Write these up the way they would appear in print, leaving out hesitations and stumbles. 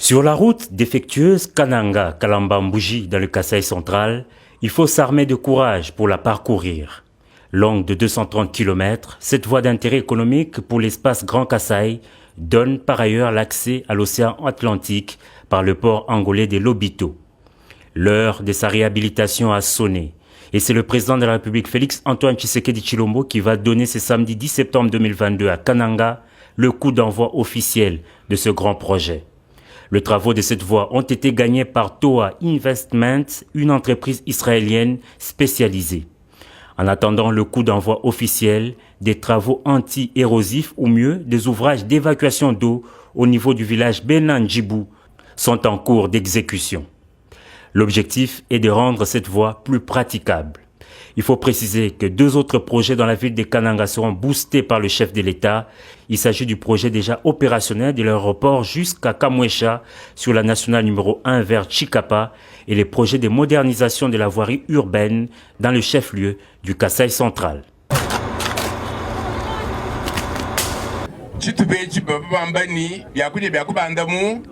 Sur la route défectueuse Kananga-Kalamba-Mbuji dans le Kasaï central, il faut s'armer de courage pour la parcourir. Longue de 230 km, cette voie d'intérêt économique pour l'espace Grand Kasaï donne par ailleurs l'accès à l'océan Atlantique par le port angolais de Lobito. L'heure de sa réhabilitation a sonné. Et c'est le président de la République Félix Antoine Tshisekedi Tshilombo qui va donner ce samedi 10 septembre 2022 à Kananga le coup d'envoi officiel de ce grand projet. Les travaux de cette voie ont été gagnés par Toa Investment, une entreprise israélienne spécialisée. En attendant le coup d'envoi officiel, des travaux anti-érosifs ou mieux des ouvrages d'évacuation d'eau au niveau du village Benandjibou sont en cours d'exécution. L'objectif est de rendre cette voie plus praticable. Il faut préciser que deux autres projets dans la ville de Kananga seront boostés par le chef de l'État. Il s'agit du projet déjà opérationnel de l'aéroport jusqu'à Kamwesha sur la nationale numéro 1 vers Chikapa et les projets de modernisation de la voirie urbaine dans le chef-lieu du Kasaï central. Tshitupa etshi bavua bamba ne, Biakudia bia kubanda mu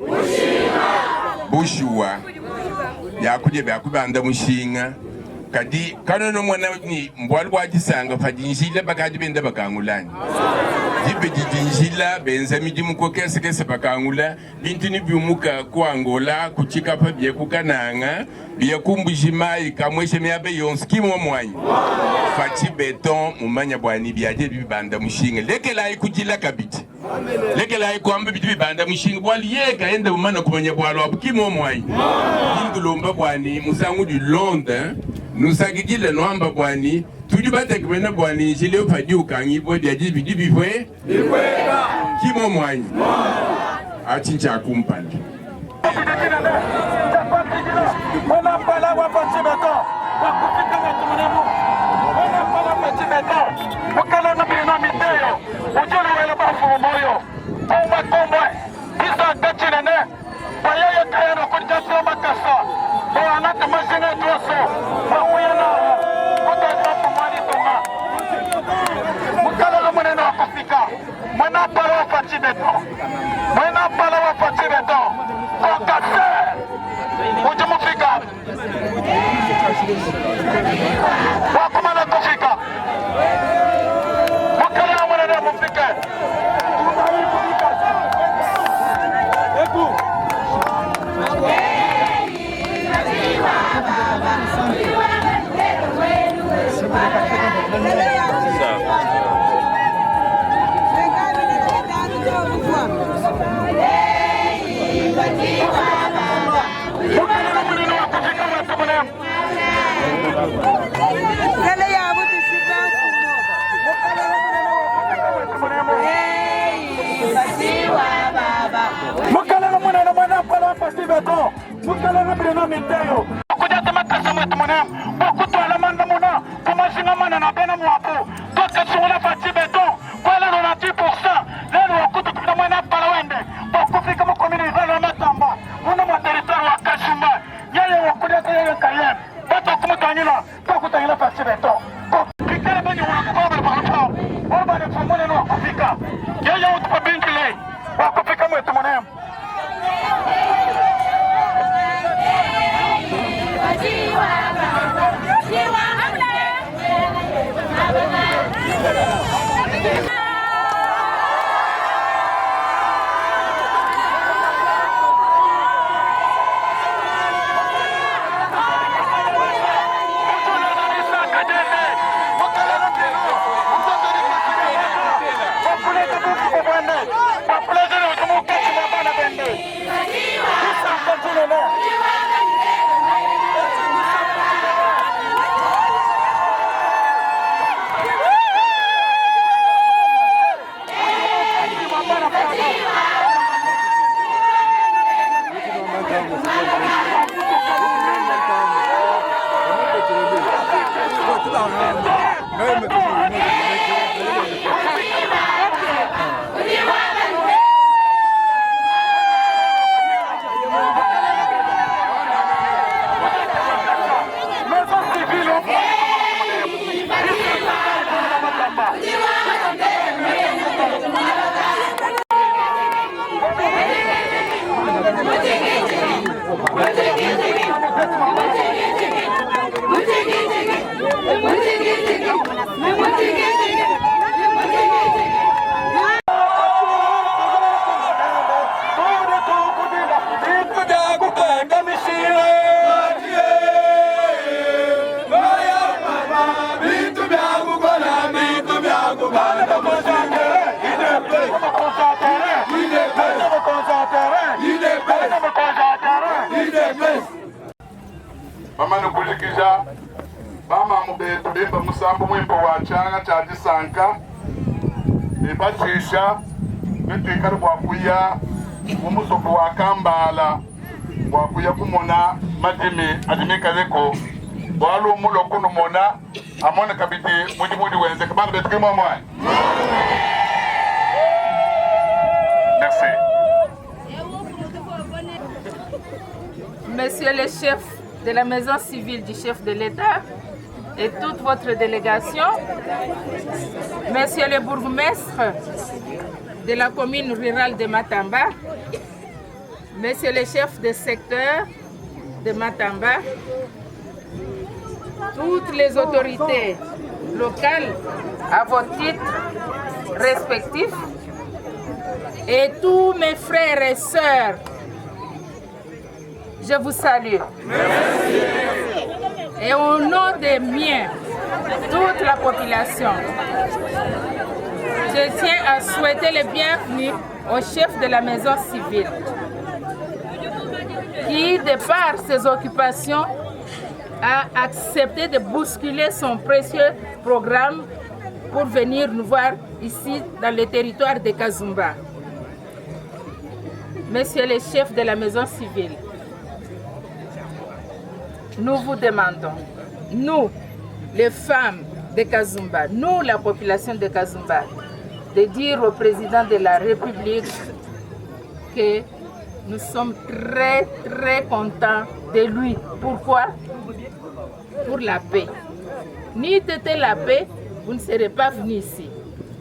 bushuwa, biakudia bia kubanda mushinga. Kadi kanuena numona ne, mbualu bua disanka padi njila bakadi benda bakangula anyi? Diba didi njila benza midimu ku kesekese bakangula bintu ne biumuka ku Angola, ku Tshikapa biya ku Kananga, biya ku Mbuji-Mayi, Kamwesha miaba yonso. Ki muomu anyi? Fatshi Beton mumanya bua ne biadia bidi bibanda mushinga. Lekelayi kudila kabidi. Lekelayi kuamba bidi bibanda mushinga bualu yeye kayenda mumana kumanya bualu abu. Ki muomu anyi? Ndi ndulomba bua ne musangu udi ulonda nusakidile nuamba bua ne tudi batekemena bua ne njila eu padi ukangibua biadia bidi bipue Ki muomu anyi? Atshi ntshia kumpala. Bamane kujikija, bamamu betu bimba musambu muimpe wa tshianga tshia disanka ne pashisha netuikale bua kuya mu musoko wa Kambala bua kuya kumona madimi adi mikaleko, bualu mulua kunumona amone kabidi mudimu udi wenzeka. Bana betu, ke muamua anyi? Merci. Monsieur le chef de la maison civile du chef de l'État et toute votre délégation, Monsieur le bourgmestre de la commune rurale de Matamba, Monsieur le chef de secteur de Matamba, toutes les autorités locales à vos titres respectifs et tous mes frères et sœurs, je vous salue. Merci. Et au nom des miens, toute la population, je tiens à souhaiter le bienvenue au chef de la maison civile qui, de par ses occupations, a accepté de bousculer son précieux programme pour venir nous voir ici dans le territoire de Kazumba. Monsieur le chef de la maison civile, nous vous demandons, nous, les femmes de Kazumba, nous, la population de Kazumba, de dire au président de la République que nous sommes très, très contents de lui. Pourquoi? Pour la paix. Ni était la paix, vous ne serez pas venus ici.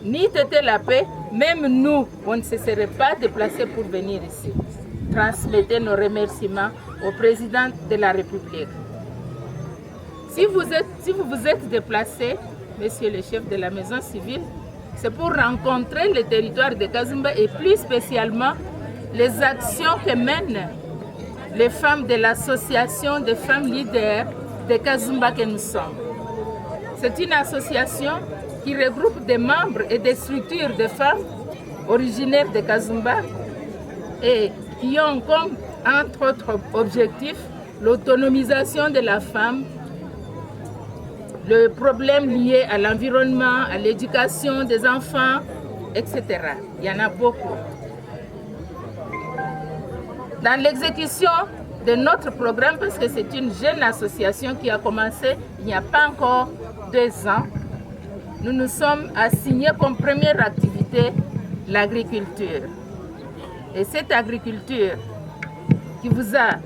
Ni était la paix, même nous, on ne se serait pas déplacés pour venir ici. Transmettez nos remerciements au président de la République. Si vous êtes, si vous, vous êtes déplacé, monsieur le chef de la maison civile, c'est pour rencontrer le territoire de Kazumba et plus spécialement les actions que mènent les femmes de l'association des femmes leaders de Kazumba que nous sommes. C'est une association qui regroupe des membres et des structures de femmes originaires de Kazumba et qui ont comme, entre autres objectifs, l'autonomisation de la femme, le problème lié à l'environnement, à l'éducation des enfants, etc. Il y en a beaucoup. Dans l'exécution de notre programme, parce que c'est une jeune association qui a commencé il n'y a pas encore 2 ans, nous nous sommes assignés comme première activité l'agriculture. Et cette agriculture qui vous a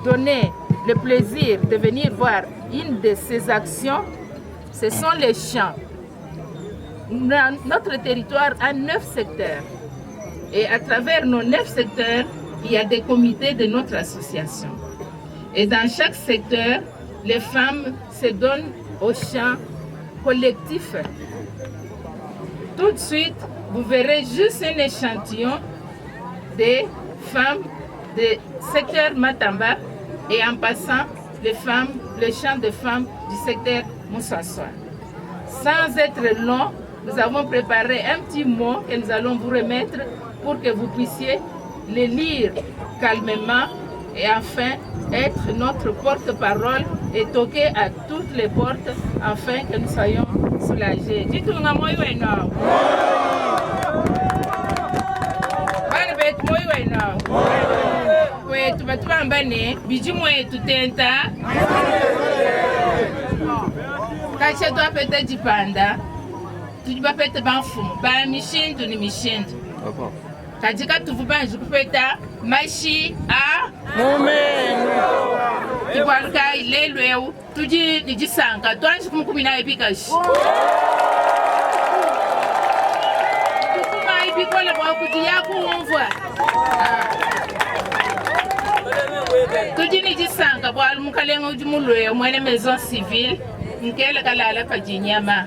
donné le plaisir de venir voir une de ces actions, ce sont les champs. Notre territoire a 9 secteurs. Et à travers nos 9 secteurs, il y a des comités de notre association. Et dans chaque secteur, les femmes se donnent au champ collectif. Tout de suite, vous verrez juste un échantillon des femmes du secteur Matamba et en passant les femmes, le champ de femmes du secteur Moussassoua. Sans être long, nous avons préparé un petit mot que nous allons vous remettre pour que vous puissiez le lire calmement et enfin être notre porte-parole et toquer à toutes les portes afin que nous soyons soulagés. Dites-nous, moi, oui, non. Bana betu, moi, oui, non. Kwetu batu bamba ne bidi mwetu tenta kasha twapeta dipanda tudi bapete bamfumu ba mishindu ni mishindu katika tuvu banji kupeta mashi a tibwaluka lelu eu tudi ni disanka twanji kumukumina ebikashi tukuma ibikola bwa kudi yakumvwa tudi ni disanka bwalu mukalenga udi mulwe mwene maison civile nkele kalala padinyama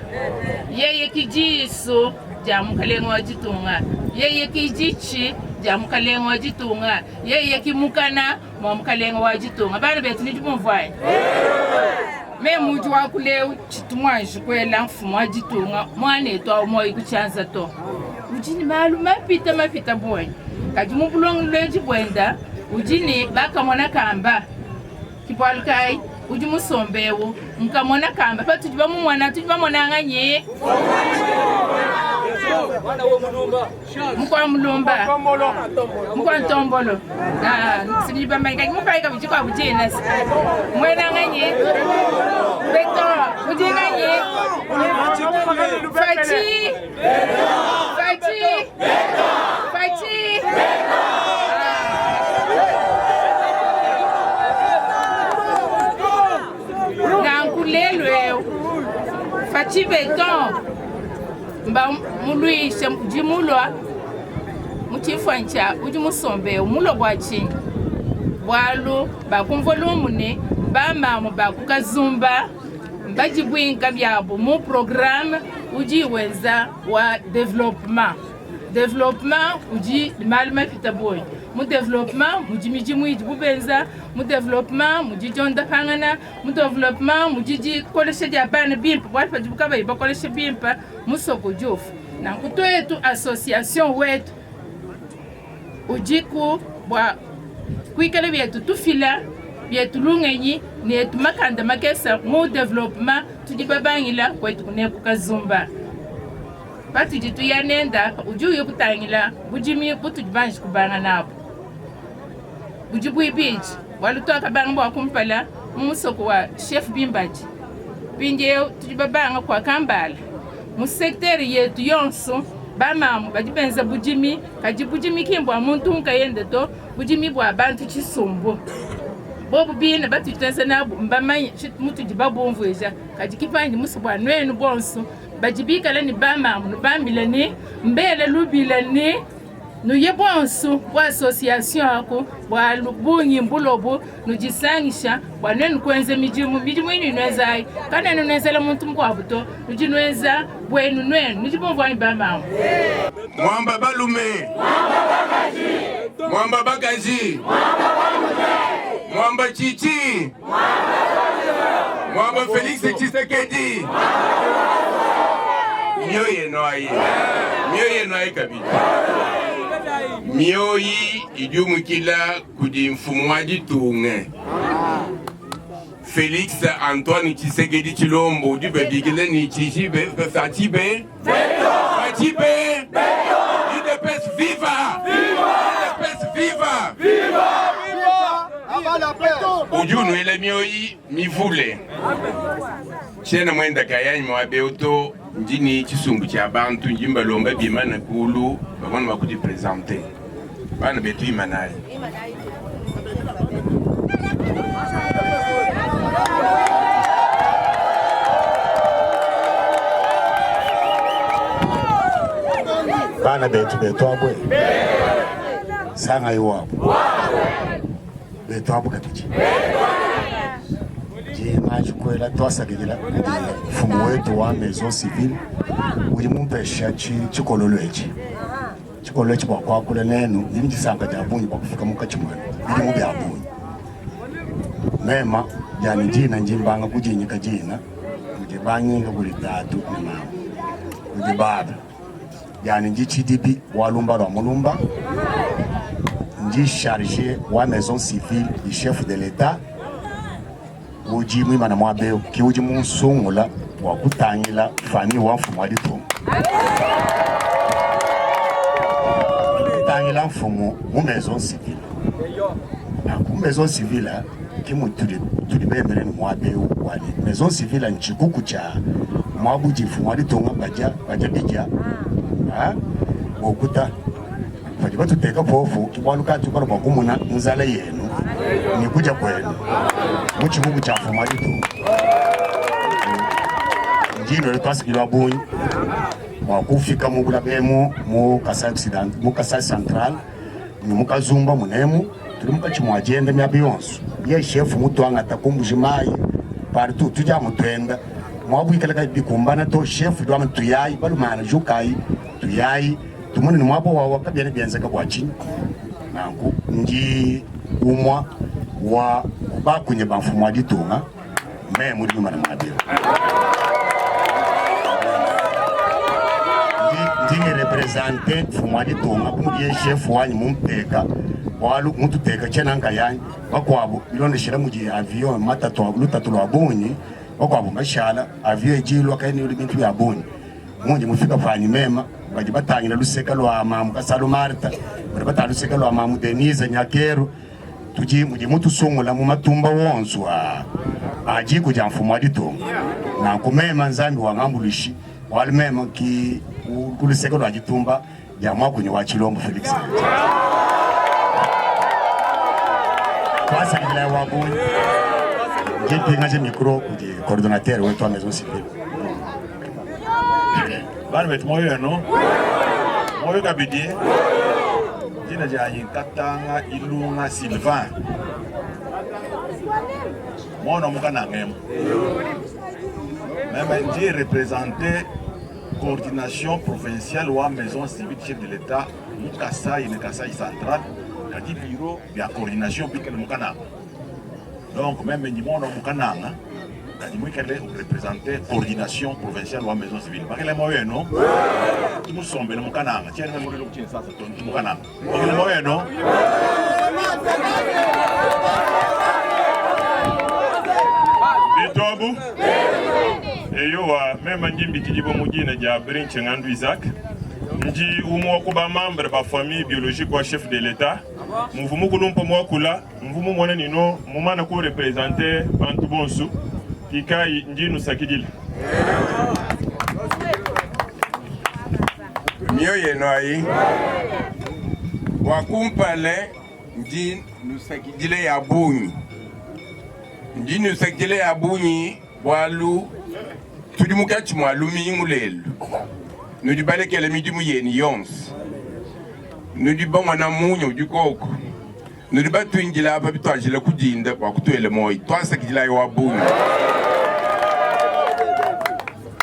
yeye kidiso dia mukalenga wa ditunga yeye kidichi dia mukalenga wa ditunga yeye kimukana mwa mukalenga wa ditunga bana betu ni dimumvwaye me muji wa kuleu chitumwanji kwela mfumu wa ditunga mwana etu awu moyi kuchanza to udi ni malu mapita mapita bwenyi kadi mu bulongolodi bwenda Udi ne bakamona kamba. Ki bualu kayi udi musombe eu nkamona kamba. Patudi bamumona, tudi bamona nganyi? Mukwa mulumba, mukwa ntombolo. Ah, sidi bamanye kadi mupayi kabidi kwabu dina. Mwena nganyi? Beton, udi nganyi? Fatshi. Fatshi. Fatshi. Nanku lelu eu Fatshi Beton mba muluishe udi mulua mu tshimfuanyi tshia udi musombe eu mulua bua tshinyi? Bualu bakumvua lumu ne bamamu ba ku Kazumba mbadibuinka biabu mu programe udi wenza wa development. Development udi ne malu mapita bungi. Mu development mudi midimu idibu benza, mu development mudi diondapangana, mu development mudi dikolesha dia bana bimpe, bualu padibu kabayi bakolesha bimpe musoko udi ufua. Nanku tuetu association wetu udiku bua kuikala bietu tufila bietu lungenyi ne etu makanda makese mu development tudi babangila kuetu kuneku Kazumba. Patudi tuya nenda, udi uya kutangila budimi butudi banji kubanga nabu. Budi buibidi, bualu tuakabanga bua kumpala mu musoko wa Chef Bimbadi, mpindieu tudi babanga kua Kambala. Mu secteur yetu yonso, bamamu badi benza budimi, kadi budimi ki mbua muntu nkayende to, budimi bua bantu tshisumbu. Bobu bine batudi tuenza nabu mbamanye mutudi babumvuija, kadi ki pandi musue bua nuenu bonso badi bikale ne bamamu nubambile ne, mbele lubila ne nuye bonso ku association aku bualu bungi mbulobu nudisangisha bua nuenu kuenza midimu. Midimu inudi nuenza ayi kanuena nuenzela muntu mukuabu to, nudi nuenza buenu nuenu. Nudi bumvua anyi bamamu? Muamba balume, muamba bakaji, muamba tshitshi, Mwamba Felix Tshisekedi mioyo yenu ayi mioyo yenu ayi kabidi mioyi idi umukila kudi mfumu wa ditunga Felix Antoine Tshisekedi Tshilombo udi babikila ne Tshijibe Fatshibe Fatshibe UDPS viva UDPS viva Udi unuela mioyi mivule. Tshiena muenda kayanyi muaba eu to, ndi ne tshisumbu tshia bantu, ndi mbalomba bimane kulu bamone mua kudipresente. Bana betu imanayi. Bana betu betu abwe sangayi wabu betu abu kabidi ndi kuela tuasakidila kudi mfumu wetu wa maison civile udi mumpesha tshikololo etshi tshikololo etshi bua kuakula nenu. Ndi ne disanka dia bungi bua kufika munkatshi muenu bidimu bia bungi. Mema dianyi dina ndi mbanga kudinyika dina mudi banyinga kudi tatu ne mama kudi baba Yani ndi tshidibi wa lumba lua mulumba, ndi charge wa maison civile du chef de l'etat udi muimana muaba eu ki udi munsungula bua kutangila famille wa mfumu wa ditunga, kutangila mfumu mu maison civile. Nanku maison civile ki mutudi tudi bendele ne muaba eu bua ne maison civile ntshikuku tshia muabudi mfumu wa ditunga badia badia bidia bokuta badi batuteka pofu ki bualu ka tukala bua kumona nzala yenu ne kudia kuenu mu tshikuku tshia mfumu wa ditunga. Ndi nnuela tuasakidila wa bungi bua kufika mu bulaba emu mu Kasai Occidental, mu Kasai Central ne mu Kazumba munemu. Tudi munkatshi mua dienda miaba yonso. Ye shefu mutuangata ku Mbuji Mayi partout tudi amu tuenda muabu ikala kayi bikumbana to. Shefu udi wamba tuyayi balumana jukayi tuyayi tumone ne muaba wawa kabiena bienzeka bua tshinyi. Nanku ndi umua wa bakunyi ba mfumu wa ditunga meme mudi muimana muaba eu. Ndi ngi-represente mfumu wa ditunga bu mudiye chef wanyi munteka, bualu mututeka tshiena nkayanyi, bakuabu bilondeshile mudi avion matatu lutatu lua bungi, bakuabu mbashala avion idi ilua kayena ilua bintu bia bungi. Mundi mufika panyi mema, badi batangila luseka lua mamu Kasalu Martha, badi batangila luseka lua mamu Denise Nyakeru, tudi mudi mutusungula mu matumba wonso a a diku dia mfumu wa ditunga. Nanku mema Nzambi wangambuluishi, bualu mema ki ku luseke lua ditumba dia muakunyi wa Tshilombo Felix. Tuasakidila wa bungi. Ndi mpingaja micro kudi coordonnateur wetu wa maison civile. Bana betu moyo yenu moyo kabidi dina dianyi Katanga Ilunga Sylvain mwana wa mukananga emu meme ndi represente coordination provinciale wa maison civile chef de l'etat mu Kasai ne Kasai central kadi bureau bia coordination bikale mu Kananga donc meme ndi mwana wa mu Kananga kadi muikale represente coordination provinciale wa maison civile bakele moyo eno tumusombele mu Kananga tshiena meme mulele ku Tshinsasa to mu Kananga bakele moyo eno Bituabu eyowa meme ndi mbikidibua mu dina dia Brinche Ngandu Isaac ndi umue wa ku ba membre ba famille biologique wa chef de l'etat muvu mukulumpa muakula Mvua mumone ne no mumane ku representer bantu bonsu, kikayi ndi nusakidila. Mioyo yenu ayi bua kumpala ndi nusakidila ya bungi, ndi nusakidila ya bungi bualu tudi mukatshi mua lumingu lelu, nudi balekele midimu yenu yonso, nudi bamona munya udi koku. Nudi batuindila apa bituajila kudinda bua kutuela muoyo. Tuasakidilayi wa bungi.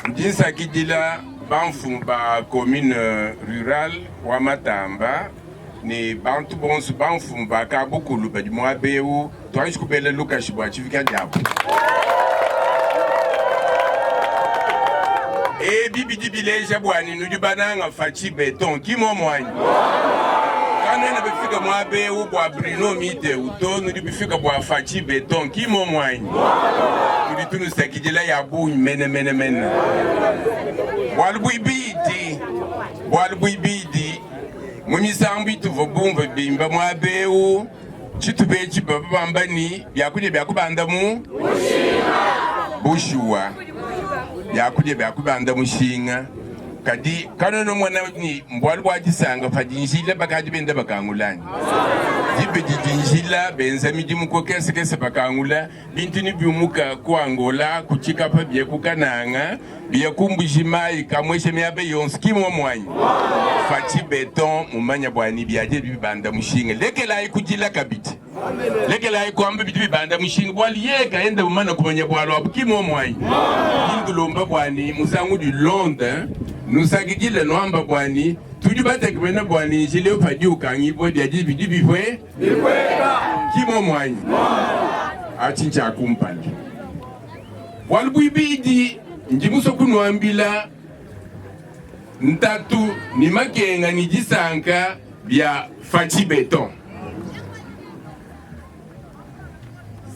Ndi nsakidila bamfumu ba commune rurale wa Matamba ne bantu bonso bamfumu ba kabukulu badi muaba eu. Tuanji kubela lukashi bua tshifika diabu. Ebi bidi bileja bua ne nudi bananga Fatshi Beton, ki momo anyi? Kanuena bafika muaba eu bua Bruno Miteu to, nudi bifika bua Fatshi Beton, ki momo anyi? Tudi tunusakidila ya bungi mene mene mene. Bualu buibidi, bualu buibidi, mu misambu ituvua bumvue bimba muaba eu, Tshitupa etshi bavua bamba ne, biakudia bia kubanda mu bushuwa, biakudia bia kubanda mushinga, kadi kanuena numona ne, mbualu bua disanka padi njila bakadi benda bakangula anyi? Diba didi njila benza midimu ku kesekese bakangula bintu ne biumuka ku Angola, ku Tshikapa, biya ku Kananga, biya ku Mbuji-Mayi, Kamwesha, miaba yonso, ki muomu anyi? Fatshi Beton mumanya bua ne biadia bidi bibanda mushinga, lekelayi kudila kabidi, lekelayi kuamba bidi bibanda mushinga, bualu yeye kayenda mumana kumanya bualu abu, ki muomu anyi? Ndi ntulomba bua ne musangu udi ulonda nusakidile nuamba bua ne tudi batekemena bua ne njila eu padi ukangibua biadia bidi bipue ki muomu anyi? Atshi ntshia kumpala. Bualu buibidi, ndi musue kunuambila ntatu ne makenga ne disanka bia Fatshi Beton.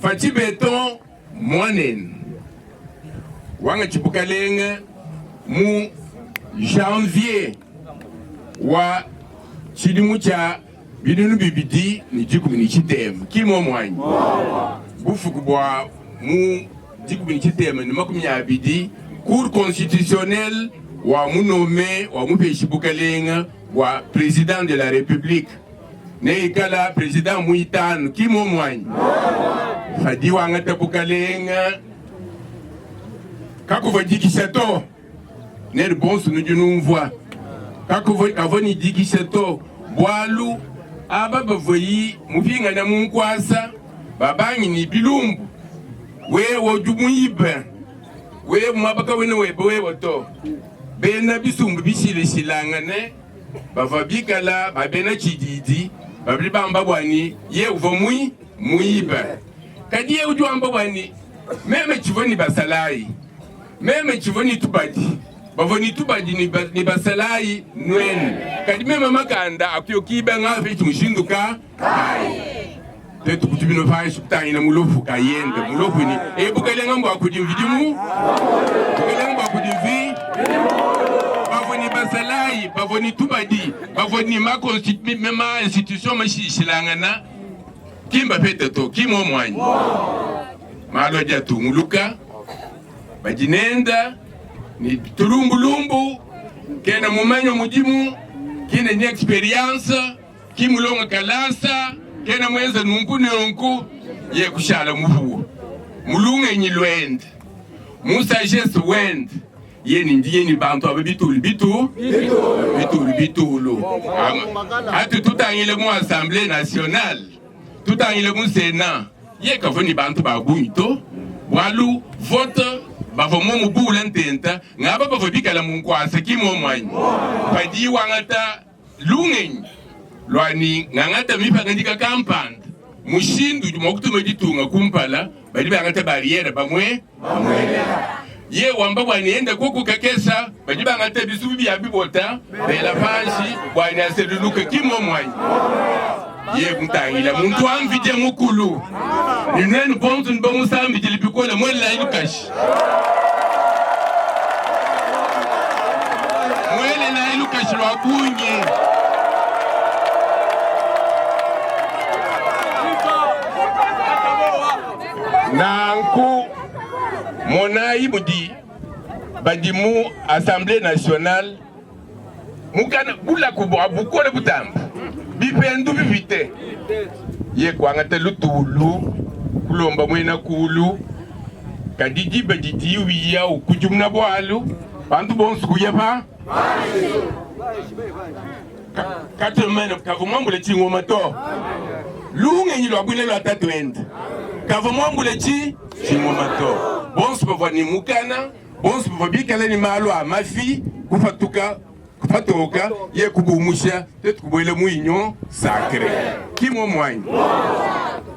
Fatshi Beton muanenu wangatshi bukalenge mu janvier wa tshidimu tshia 2013, ki muomu anyi? Bufuku bua mu 13 ne 20, Cour constitutionnelle wa munome wa mupeshi bukalenga bua president de la Republique neikala president muitanu, ki muomu anyi? Padi wangata bukalenga kakuvua dikisha to. Nenu bonso nudi numvua, kakuvua kavua ne dikisha to, bualu aba bavuayi mupingana mu nkuasa babangi ne bilumbu. Wewe udi muibe, wewe muaba kawena webe wewe to. Bena bisumbu bishilashilangane bavua bikala ba bena tshididi babidi bamba bua ne ye uvua mui muibe, kadi ye udi wamba bua ne meme tshivua ne basalayi. Meme tshivua ne tubadi. Bavua ne tubadi ne basalayi nuenu. Kadi meme makanda akuyokiba ngapetshi mushindu ka kayi? Tuetu kutumina panshi kutangila mulofu kayende mulofu ni e bukalenga mbua kudi mvidimu bukalenga mbua kudi mvi bavua ne basalayi bavua ne tubadi bavua ne ma ma institution mashilangana ki mbapete to ki muomu anyi malu adi atunguluka badi nenda ne tulumbulumbu kena mumanya mudimu kena ne experience ki mulonga kalasa kena muenza nunku nunku ye kushala mupuwa mu lungenyi luende mu sagesse wende ye ni ndiye ni bantu aba bitulu bitu bitulu bitulu atu tutangile mu assemblée nationale tutangile mu Sénat ye kavua ni bantu ba bungi to bualu vote bavua momu buula ntenta ngaba bavua bikala mu nkuasa ki momu anyi padi wangata lungenyi lua ni ngangata mipangadika kampanda mushindu udi mua kutuma ditunga kumpala badi bangata barriere bamue ye wamba bua niende kuku kakesa badi bangata bisubu bia bibota bela panshi bua niaseluluke ki momu anyi ye kutangila muntu wa mvidie mukulu ni nuenu bonso ni bamusambidile bikole muelelayi lukashi muelelayi lukashi lua bungi nanku monayi mudi badi mu assemblée nationale mukana bulaku bua bukole butamba bipendu bipite ye kuangata lutulu kulomba muena kulu kadi diba didi wiya ukudimuna bualu bantu bonso kuya pa katomene kavua muambule tshingoma to lungenyi lua buina lua tatuende kavua muambule tshi tshingoma to bonso bavua ne mukana bonso bavua bikale ne malu a mafi kupatuka kupatoka ye kubumusha tetu kubuela mu union sacrée ki muomu anyi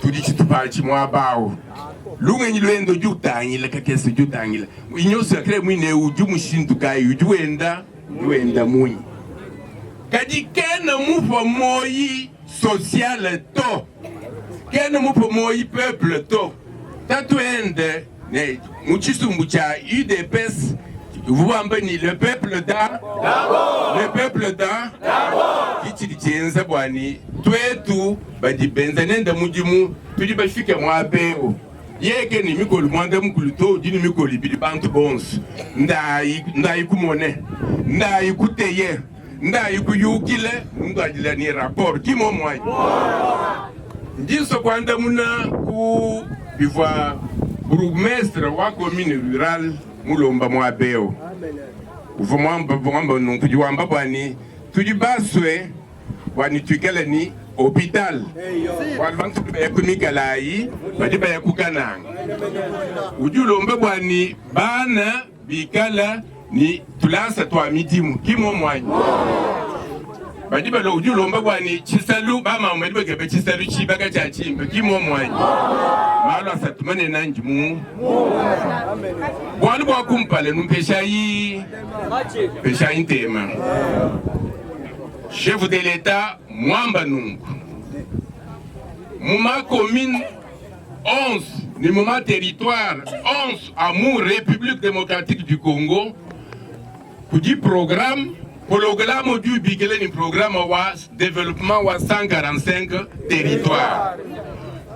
tudi tshitupa tshi muaba awu lungenyi luende udi utangila kakese udi utangila union sacrée muine udi mushindu kayi udi wenda udi wenda munyi kadi kena mupua moyi social to kena mupua moyi peuple to tatuende ne mu tshisumbu tshia UDPS uvua wamba ni le peuple da le peuple da kitshidi tshienza bua ni tuetu badi benza nende mudimu tudi bafike muaba eu yeke ni mikolo muanda mukulu to udi ni mikolo ibidi bantu bonso ndayi ndayi kumone ndayi kuteye ndayi kuyukile nduadila ni rapport ki momu anyi ndinso kuandamuna ku bivua bourgmestre wa commune rurale mulomba muaba eu uvua muamba muamba nunku udi wamba bua ni tudi basue bua ni tuikale ni hôpital bualu bantu baya ku mikalayi badi baya ku Kananga udi ulomba bua ni bana bikala ni tulasa tua midimu ki momu anyi badi balo udi ulomba bua ni tshisalu bamama badi bakeba tshisalu tshibaka tshia tshimpe ki momu anyi malu asatu manene andi mu bualu bua kumpala numpeshayi peshayi ntema chef de l'etat mwamba nungu mu ma commune 11 ni mu ma territoire 11 amu République démocratique du Congo kudi programme programme udi ubikila ni programme wa développement wa 145 territoire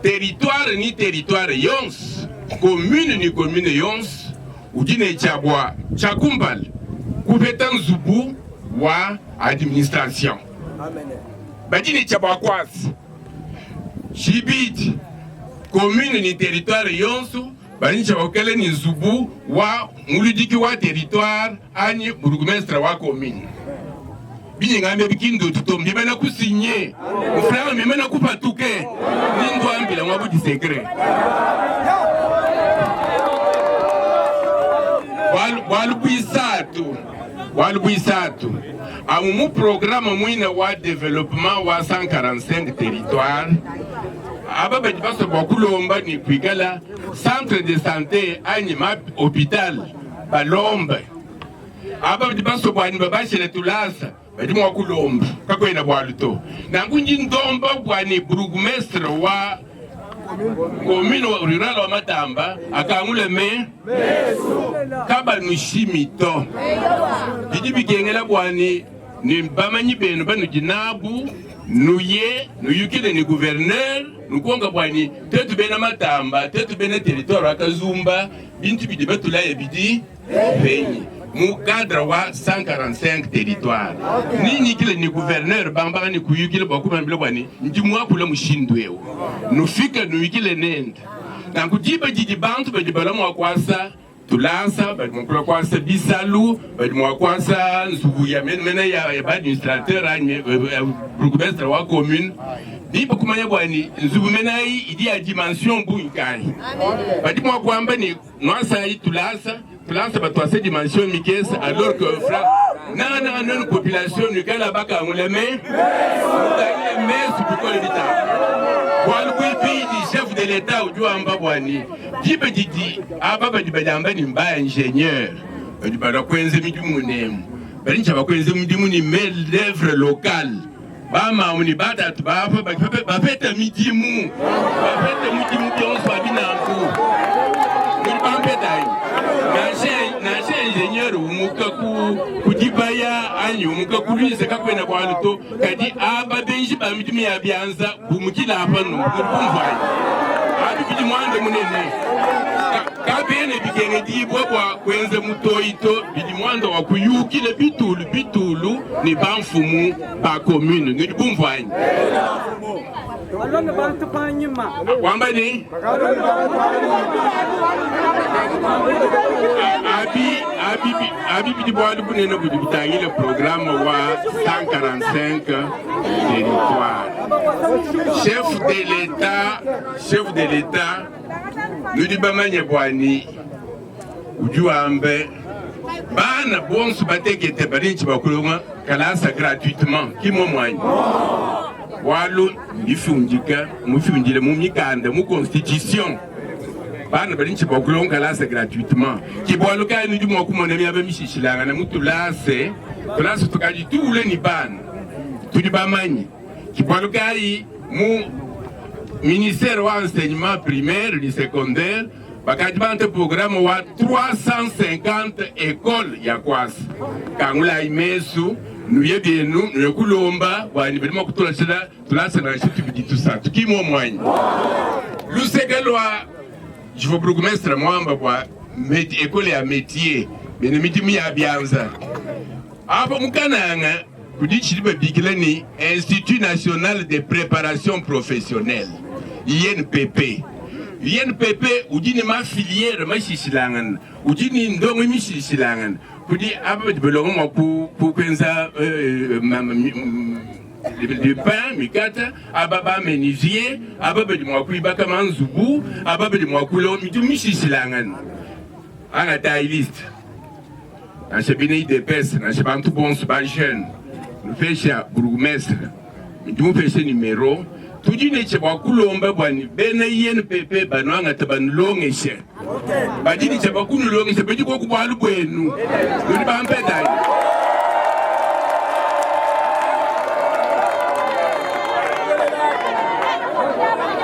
territoire ni territoire yonso commune ni commune yonso udi ne tshia bua tshia kumpala kupeta nzubu wa administration badi ne tshia bua kuasa tshibidi commune ni territoire yonso badi ne tshia bua kukala ni nzubu wa muludiki wa territoire anyi bourgmestre wa commune binyingambe bikindotu to mbimana kusinye mufulanga mbimana kupatuke nindwambila mwa budi secret bualu buisatu bualu buisatu amu mu programme muine wa développement wa 145 territoire aba badi basua bua kulomba ni kuikala centre de santé anyi ma hôpital balombe. Aba badi basue bua ne babashile tulasa badi mua kulomba, kakuena bualu to. Nanku ndi ndomba bua ne bourgmestre wa commune rurale wa Matamba akangule me kabanushimi to. Bidi bikengela bua ne ne bamanyi benu banudi nabu nuye nuyukile ne gouverneur nukonka bua ne tuetu bena Matamba, tuetu bena territoire wa Kazumba, bintu bidi batulaya bidi penyi mu cadre wa 145 territoire. Ninyikile ne gouverneur bambanga ne kuyukila bua kubambila bua ne ndi muakula mushindu eu, nufike nuyukile nende. Nanku diba didi bantu badi balua mua kuasa tulasa, badi mua kulua kuasa bisalu, badi mua kuasa nzubu ya mene ya, ya ba administrateur anyi bourgmestre wa commune, bimpe kumanya bua ne nzubu mene ayi idi ya dimension bungi kayi. Badi mua kuamba ne nuasayi tulasa tulasa batuase dimension mikese, alors que fra nangananga nuenu population nuikala bakangula me mutangile mesu bikole bitamba. Bualu buibidi, chef de l'etat udi wamba bua ne diba didi aba badi badiamba ne mba ingénieur badi balua kuenza midimu munemu, badi ntshia bakuenza mudimu ne main d'oeuvre locale. Bamamu ne batatu bapa bapeta midimu, bapeta mudimu bionso abi nanku. Nudi bampetayi? Nansha nansha ingénieur umuka ku ku dibaya anyi umuka ku luiza kakuena bualu to, kadi aba benji ba midimu ya bianza bumukila apa nunku, nudi bumvuayi? Abi bidi muanda munene. Kabiena bikengedibua bua kuenza mutoyi to, bidi muanda wa kuyukila bitulu bitulu ne bamfumu ba commune. Nudi bumvua anyi? Wamba ne abi abi abi bidi bualu bunene budi butangila programme wa 145 territoire. Chef de l'État, chef de l'État, nudi bamanye bua ni udi wambe bana bonso batekete badi ntshi bakulonga kalasa gratuitement ki momwanyi bualu mbifundika mufundile mu mikanda mu constitution bana badi ntshi bakulonga kalasa gratuitement ki bualu kayi nudi mua kumona miaba mishishilangana mu tulase tulase tukadi tuule ni bana tudi bamanye ki bualu kayi mu ministère wa enseignement primaire ni secondaire bakadi bante programme wa 350 école ya kwasa kangulayi mesu nuye byenu nuye kulomba bwani badi mua kutulasila tulasa nansha tubidi tusatu ki momwanyi luseke lua jivua bourgmestre mwamba bua ekole ya métier bene midimu ya bianza apa mukananga kudi tshidi babikila ni Institut National de Préparation Professionnelle INPP. INPP udi ne ma filière mashishilangana, udi ne ndongo mishishilangana. Kudi aba badi balonga mua ku kuenza du pain mikata, aba ba menuisier, aba badi mua kuibaka manzubu, aba badi mua kulonga midimu mishishilangana. Angatayi liste. Nansha bena UDPS, nansha bantu bonso ba jeune, nupesha bourgmestre, ndi mupeshe numero, tudi ne tshia bua kulomba bua ne bena INPP banuangate banulongeshe. Badi ne tshia bua kunulongesha, badi koku bualu buenu, nudi bampetayi.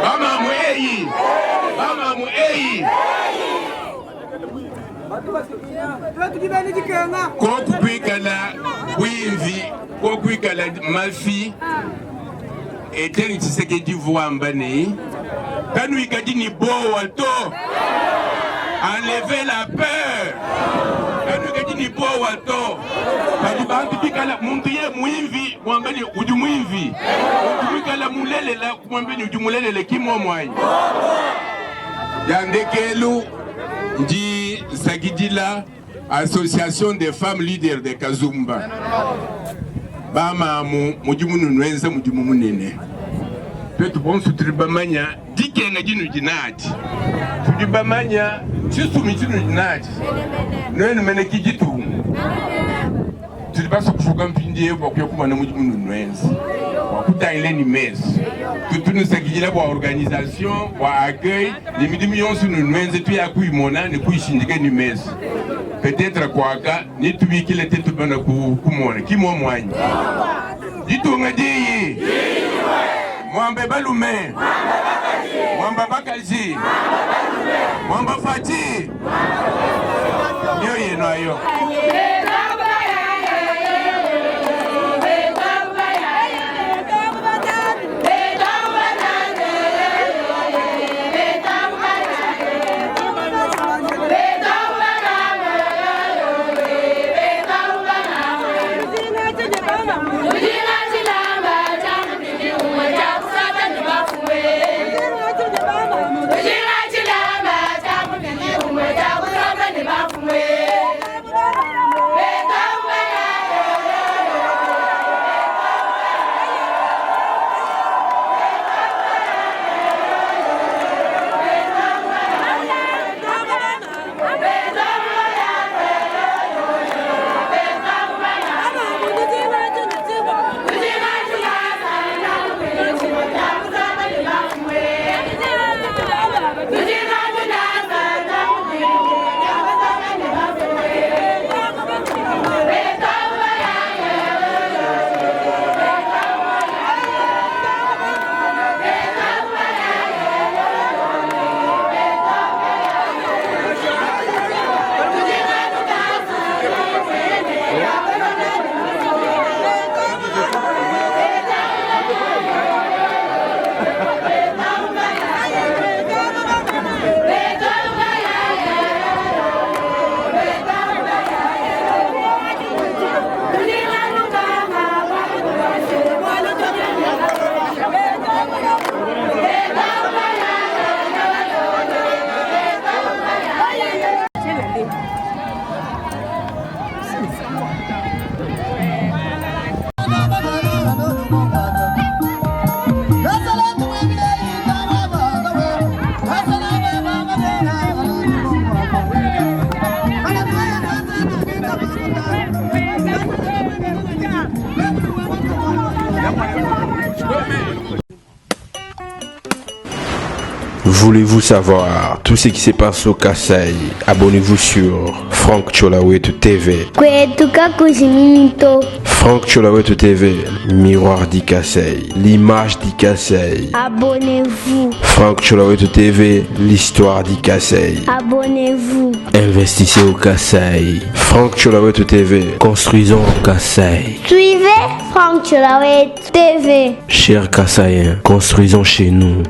Bamamu eyi, bamamu eyi. Koku kuikala buimvi, koku kuikala mafi. Etienne Tshisekedi wamba ne kanuikadi ni bowa to, enlevez la peur, kanuikadi ni bowa to. Kadi bantu bikala muntu ye muimvi mwamba ne udi muimvi, muntu muikala mulelela mwamba ne udi mulelela, ki momwanyi ya ndekelu. Ndi nsakidila Association des femmes leaders de Kazumba, bamamu mudimu nunuenza mudimu munene. Tuetu bonso tudi bamanya dikenga dinudi nadi, tudi bamanya tshisumi tshinudi nadi, nuenu mene ki ditunga. Tudi basue kujuka mpindieu bua kuya kumona mudimu nunwenza bua kutangila ni mesu. Tutu nusakidila bua organisation, bua accueil ne midimu yonso nunwenze tuya kuimona ne kuishindika ni mesu. Peut-être kwaka nitubikile te tubana kumona kimwa mwanyi. Ditunga diyi. Mwambe balume. Mwamba bakaji. Mwamba fati. Niyo yenu ayo. Voulez-vous savoir tout ce qui se passe au Kasaï? Abonnez-vous sur Franck Tsholawetu TV. Kwetu kakujiminito. Franck Tsholawetu TV, miroir du Kasaï, l'image du Kasaï. Abonnez-vous. Franck Tsholawetu TV, l'histoire du Kasaï. Abonnez-vous. Investissez au Kasaï. Franck Tsholawetu TV, construisons au Kasaï. Suivez Franck Tsholawetu TV. Chers Kasaïens, construisons chez nous.